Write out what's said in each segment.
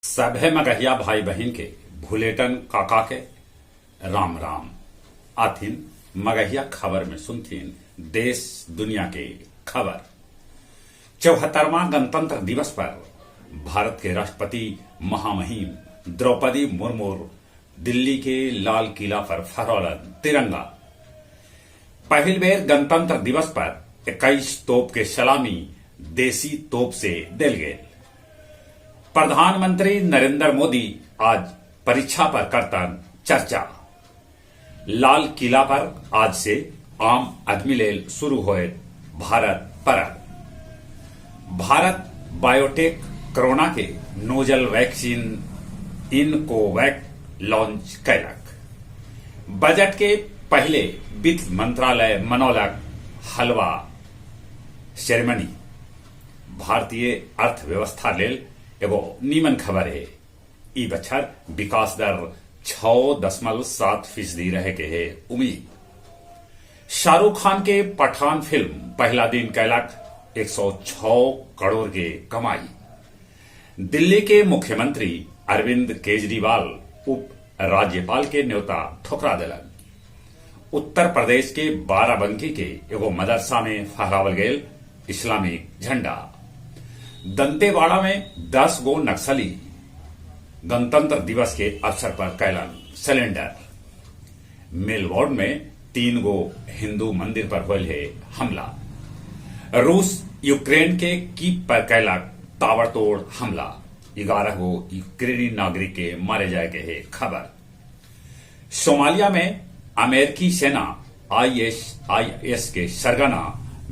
सभे मगहिया भाई बहिन के भुलेटन काका के राम राम। आथिन मगहिया खबर में सुनथिन देश दुनिया के खबर। 74वां गणतंत्र दिवस पर भारत के राष्ट्रपति महामहिम द्रौपदी मुर्मू दिल्ली के लाल किला पर फहरौलन तिरंगा। पहिल बेर गणतंत्र दिवस पर 21 तोप के सलामी देसी तोप से देल गेल। प्रधानमंत्री नरेंद्र मोदी आज परीक्षा पर करतन चर्चा। लाल किला पर आज से आम आदमी लेल शुरू होयत भारत पर्व। भारत बायोटेक कोरोना के नोजल वैक्सीन इनकोवैक लॉन्च कयलक। बजट के पहिले वित्त मंत्रालय मनौलक हलवा सेरेमनी। भारतीय अर्थव्यवस्था लेल एगो नीमन खबर हे। ई बछर विकास दर 6.7% रहे के है उम्मीद। शाहरुख खान के पठान फिल्म पहला दिन कैलक 106 करोड़ के कमाई। दिल्ली के मुख्यमंत्री अरविंद केजरीवाल उप राज्यपाल के न्योता ठुकरा देलन। उत्तर प्रदेश के बाराबंकी के एगो मदरसा में फहरावल गेल इस्लामिक झंडा। दंतेवाड़ा में 10 गो नक्सली गणतंत्र दिवस के अवसर पर कैलन सिलेंडर। मेलबोर्न में 3 गो हिंदू मंदिर पर होल है हमला। रूस यूक्रेन के कीव पर कैलक ताबड़तोड़ हमला। 11 गो यूक्रेनी नागरिक के मारे जाए के है खबर। सोमालिया में अमेरिकी सेना आईएसआईएस के सरगना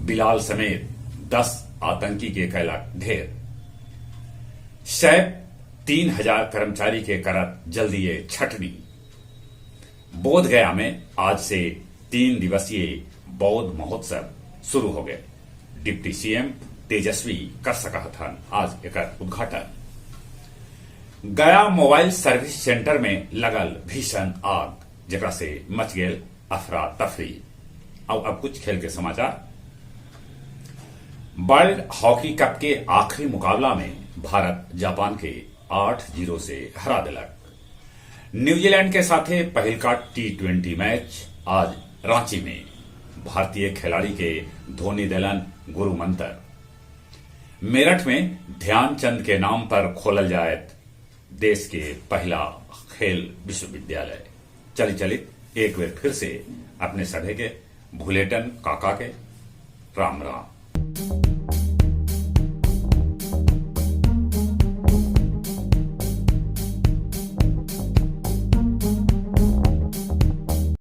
बिलाल समेत 10 आतंकी के कैलक ढेर। सैप 3000 कर्मचारी के करत जल्दी छटनी। बोध गया में आज से 3 दिवसीय बौद्ध महोत्सव शुरू हो गए। डिप्टी सीएम तेजस्वी कर सकत हन आज एकर उद्घाटन। गया मोबाइल सर्विस सेंटर में लगल भीषण आग, जेकरा से मच गेल अफरा तफरी। और अब कुछ खेल के समाचार। वर्ल्ड हॉकी कप के आखिरी मुकाबला में भारत जापान के 8-0 से हरा दिलक। न्यूजीलैंड के साथे पहिलका टी20 मैच आज रांची में। भारतीय खिलाड़ी के धोनी देलन गुरु मंत्र। मेरठ में ध्यानचंद के नाम पर खोलल जायत देश के पहला खेल विश्वविद्यालय। चली चली एक बार फिर से अपने सभे के भुलेटन काका के राम राम।